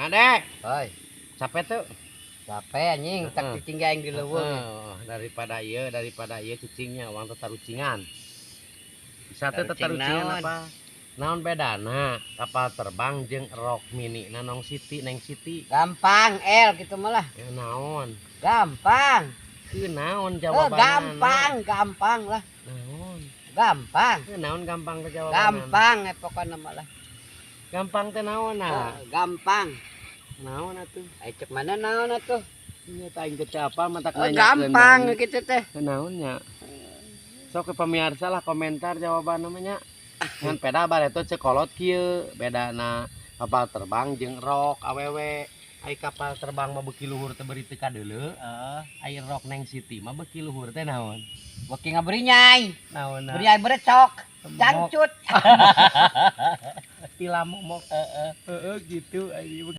Ade, Oi, capek tuh. Capek, anjing, tak cicing ge aing di leuweung. Heeh, daripada ieu cicingnya urang tatarucingan. Bisa teh Tarucing tatarucingan naon? Apa? Naon bedana kapal terbang jeung rok mini na Nong Siti, Neng Siti? Gampang, El, gitu malah. Ya naon? Gampang. Ke naon Oh, jawabanna? Gampang, gampang lah. Naon? Gampang. Ke naon gampang teh jawabanna? Gampang pokoknya malah. Gampang teh naon nah? Eh, gampang. Naon atuh? Ai cek mana naon atuh? Nya tah aing teh teu apa matak Oh, nanyakeun gampang deui. Gitu teh. Ke naon nya? Sok ke pemirsa lah komentar jawaban namanya. Ngan peda bareto cek kolot kieu, bedana kapal terbang jeung rok awewe. Ai kapal terbang mah beuki luhur teh beri teu kadeuleu. Heeh. Ai rok Neng Siti mah beuki luhur teh naon? Beuki ngaberinyai. Naon? Berinyai berecok. Cangcut. Tilam momok. Heeh, heeh gitu. Ai.